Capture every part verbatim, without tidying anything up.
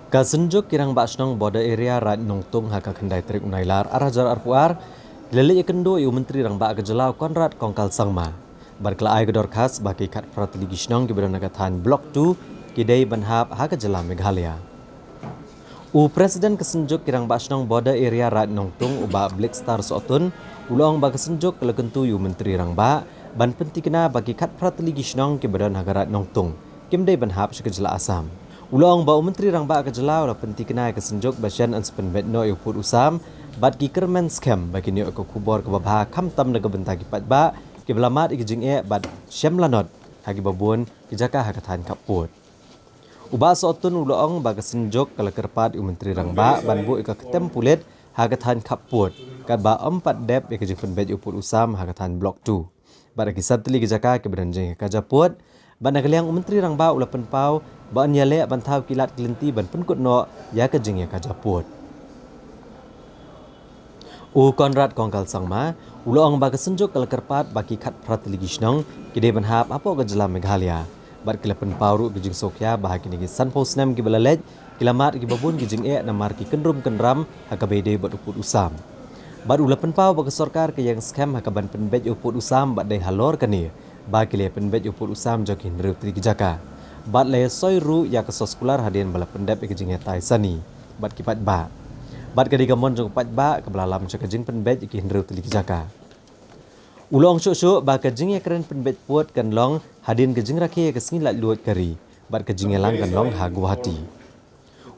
Ka Synjuk ki Rangbah Shnong Border Area Raid Nongtung ha ka khyndai tarik u Nailar ar hajar arphew ar, ki la leit ïakynduh ïa u Myntri Rangbah ka jylla u Conrad Kongkal Sangma. Bad ki la ai ka dorkhas ba ki khatphra tylli ki shnong kiba don ha ka thaiñ Block two ki dei ban hap ha ka jylla Meghalaya. U President ka Synjuk ki Rangbah Shnong Border Area Raid Nongtung u Bah Blickstar Sohtun u la ong ba ka Synjuk ka la kyntu ïa u Myntri Rangbah ban pyntikna ba ki khatphra tylli ki shnong kiba don ha ka Raid Nongtung kim dei ban hap sha ka jylla Assam. U la ong ba u Myntri Rangbah ka jylla u la pyntikna ïa ka Synjuk ba shen yn sa pynbeit noh ïa u pud u sam bad ki kyrmen skhem ba kin ïoh ïa ka khubor kaba bha khamtam na ka bynta ki paidbah kiba la mad ïa ka jingeh bad shem lanot ha kiba bun ki jaka ha ka thaiñ khappud. U Bah Sohtun u la ong ba ka Synjuk ka la kyrpad ïa u Myntri Rangbah ban buh ïa ka ktem pulit ha ka thaiñ khappud katba ym pat dep ïa ka jingpynbeit ïa u pud u sam ha ka thaiñ Block two bad ha ki san tylli ki jaka kiba don jingïakajia pud. Bad na ka liang u Myntri Rangbah u la pynpaw ba yn ïaleh ban thaw ki lad ki lynti ban pynkut noh ïa ka jingïakajia pud. U Conrad Kongkal Sangma u la ong ba ka Synjuk ka la kyrpad ba ki khatphra tylli ki shnong ki dei ban hap hapoh ka jylla Meghalaya. Bad ki la pynpaw ruh ka jingsngewkhia ba ha kine ki sanphew snem kiba la leit ki la mad ïa kiba bun ki jingeh namar ki kynrum kynram ha kaba ïadei bad u pud u sam. Bad u la pynpaw ba ka sorkar ka ïeng skhem ha kaban pynbeit ïa u pud u sam bad dei halor kane ba ki la pynbeit ïa u pud u sam jong ki hynriew tylli ki jaka. Bad la ïasoi ruh ïa ka soskular hadien ba la pyndep ïa ka jingïatai sani bad ki paidbah. Bad ka dei ka mon jong u paidbah kaba la lam sha ka jingpynbeit ïa ki hynriew tylli ki jaka. U la ong shuh shuh ba ka jingïakren pynbeit pud kan long hadien ka jingrakhe ïa ka sngi laitluid ka ri bad ka jingïalang kan long ha Guwahati.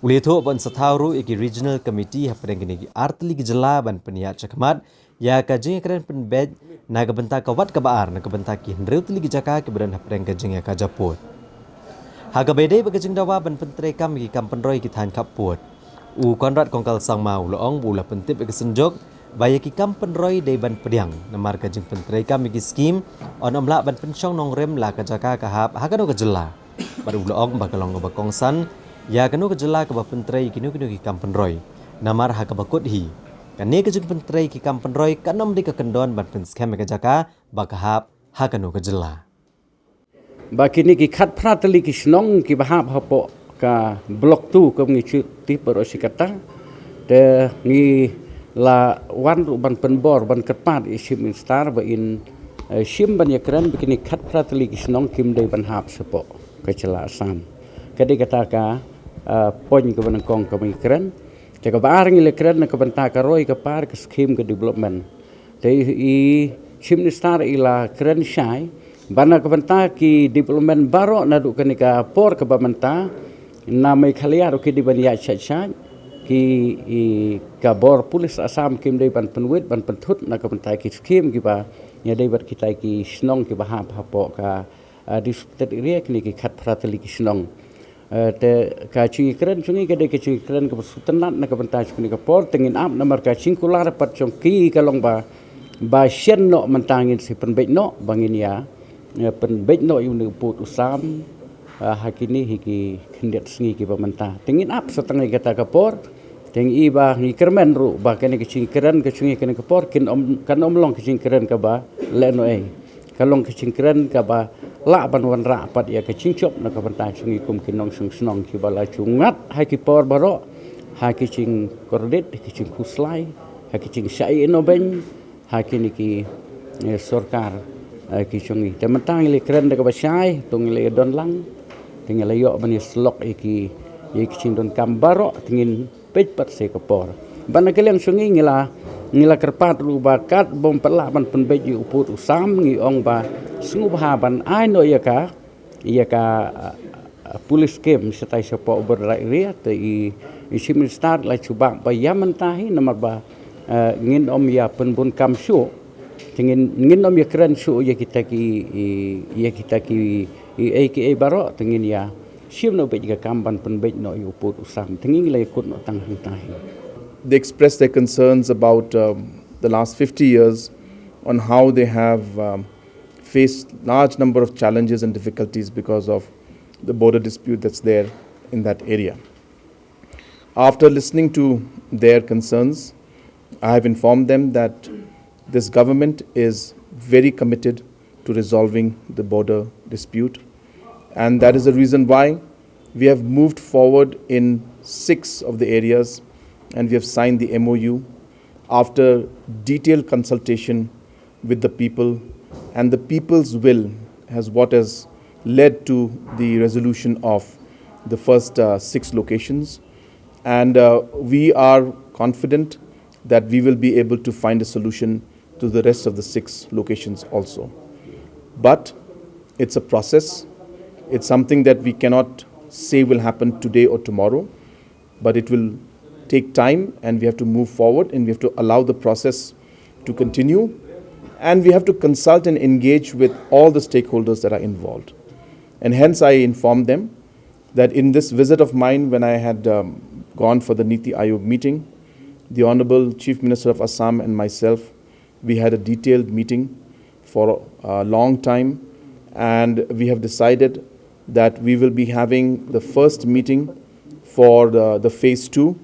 U la ïathuh ba yn sa thaw ruh ïa ki Regional Committee hapdeng kine ki ar tylli ki jylla ban pynïaid shakhmat ïa ka jingïakren pynbeit na ka bynta ka wat kaba ar na ka bynta ki hynriew tylli ki jaka kiba don hapdeng ka jingïakajia pud. Ha kaba ïadei bad ka jingdawa ban pyntreikam ïa ki kam pynroi ki thaiñ khappud, u Conrad Kongkal Sangma u la ong ba u la pyntip ïa ka Synjuk ba ïa ki kam pynroi dei ban pdiang namar ka jingpyntreikam ïa ki skim yn ym lah ban pynshong nongrim la ka jaka ka hap ha kano ka jylla. Bad u la ong ba ka long kaba kongsan ïa kano ka jylla kaba pyntrei ïa kino kino ki kam pynroi namar ha kaba kut hi kane ka jingpyntrei ki kam pynroi kan ym dei ka kyndon ban pynskhem ïa ka jaka ba ka hap ha kano ka jylla. Ba kine ki khatphra tylli ki shnong kiba hap hapoh ka Block two kum ngi shu tip baroh shi katta. Te ngi la wan ruh ban pynbor ban kyrpad ïa u Chief Minister ba in, eh, shim ban ïakren ba kine khatphra tylli ki shnong kim dei ban hap shapoh ka jylla Assam. Ka dei kata ka, eh, point kaba nyngkong kaba ngi kren. Te kaba ar ngi la kren na ka bynta ka roi ka par ka skim ka development. Te i, i Chief Minister i la kren shai ba na ka bynta ki development baroh naduh kane ka por kaba mynta na Meghalaya ruh ki dei ban ïaid shai shai, ki, i, ka bor pulit Assam kim dei ban pynwit ban pynthut na ka bynta ki skim kiba ïadei bad kita ki shnong kiba hap hapoh ka, ah, district area kine ki khatphra tylli ki shnong. Eh, te ka jingïakren jong ngi ka dei ka jingïakren kaba sngewtynnat na ka bynta jong kane ka por, te ngin ap namar ka jingkular pat jong ki ka long ba, ba shen noh mynta ngin sa pynbeit noh, ba ngin ïa, eh, pynbeit noh ïa une u pud u sam, eh, ha kine hi ki khyndiat sngi kiba mynta. Te ngin ap sa tang ïa kata ka por, te ngi i ba ngi kyrmen ruh ba kane ka jingïakren ka jong ngi kane ka por kin ym, kan ym long ka jingïakren kaba lehnohei. Ka long ka jingkren kaba lah ban wanrah pat ïa ka jingjop na ka bynta jong ngi kum ki nongshong shnong kiba la ju ngat ha ki por baroh, ha ki jingkordit, ha ki jingkhuslai, ha ki jingshah ïeh noh beiñ ha kine ki, eh, sorkar, eh, ki jong ngi. Te mynta ngi la kren da kaba shai, to ngi la ïa don lang, te ngi la ïoh ban ïa syllok ïa ki, ïa ki jingdonkam baroh, te ngin peit pat sa ka por. Bad na ka liang jong ngi ngi la, ngi la kyrpad ruh ba katba ym pat lah ban pynbeit ïa u pud u sam ngi ong ba sngewbha ban ai noh ïa ka, ïa ka, ah, ah, police camp shatai shapoh Border Area te i, i Chief Minister la jubab ba ïa mynta hi namar ba, eh, ngin ym ïa pynbun kam shuh. Te ngin, ngin ym ïa kren shuh ïa kita ki, i, ïa kita ki, i, ei ki ei baroh te ngin ïa shim noh beit ka kam ban pynbeit noh ïa u pud u sam. Te ngi la ïa kut noh tang hangta hi. They expressed their concerns about, um, the last fifty years on how they have, um, faced large number of challenges and difficulties because of the border dispute that's there in that area. After listening to their concerns, I have informed them that this government is very committed to resolving the border dispute, and that is the reason why we have moved forward in six of the areas, and we have signed the M O U after detailed consultation with the people, and the people's will has what has led to the resolution of the first uh, six locations. And uh, we are confident that we will be able to find a solution to the rest of the six locations also. But it's a process. It's something that we cannot say will happen today or tomorrow, but it will take time, and we have to move forward, and we have to allow the process to continue, and we have to consult and engage with all the stakeholders that are involved. And hence I informed them that in this visit of mine, when I had um, gone for the NITI Aayog meeting, the Honorable Chief Minister of Assam and myself, we had a detailed meeting for a long time, and we have decided that we will be having the first meeting for the, the phase two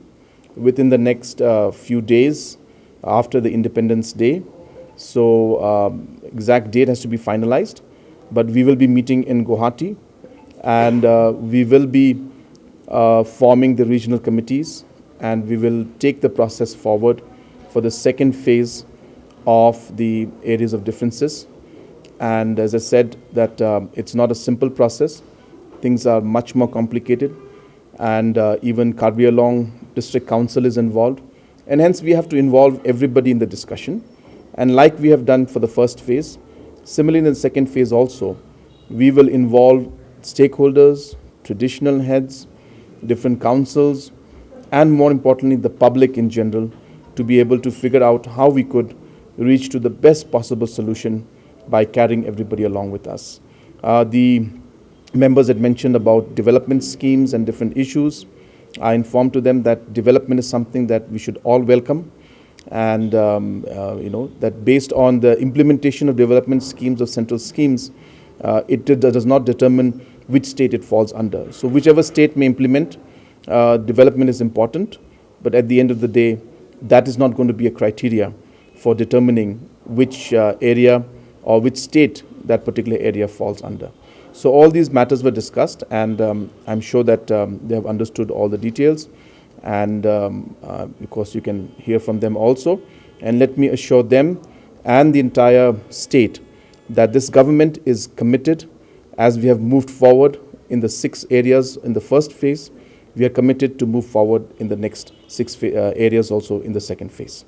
within the next uh, few days after the Independence Day. So, um, exact date has to be finalized, but we will be meeting in Guwahati, and uh, we will be uh, forming the regional committees, and we will take the process forward for the second phase of the areas of differences. And as I said, that um, it's not a simple process. Things are much more complicated, and uh, even Karbi Anglong District Council is involved, and hence we have to involve everybody in the discussion. And like we have done for the first phase, similarly in the second phase also, we will involve stakeholders, traditional heads, different councils, and more importantly, the public in general, to be able to figure out how we could reach to the best possible solution by carrying everybody along with us. Uh, the members had mentioned about development schemes and different issues. I informed to them that development is something that we should all welcome, and um, uh, you know that based on the implementation of development schemes, of central schemes, uh, it did, does not determine which state it falls under. So whichever state may implement, uh, development is important, but at the end of the day, that is not going to be a criteria for determining which uh, area or which state that particular area falls under. So all these matters were discussed, and um, I'm sure that um, they have understood all the details. And um, uh, of course, you can hear from them also. And let me assure them and the entire state that this government is committed, as we have moved forward in the six areas in the first phase, we are committed to move forward in the next six pha- uh, areas also in the second phase.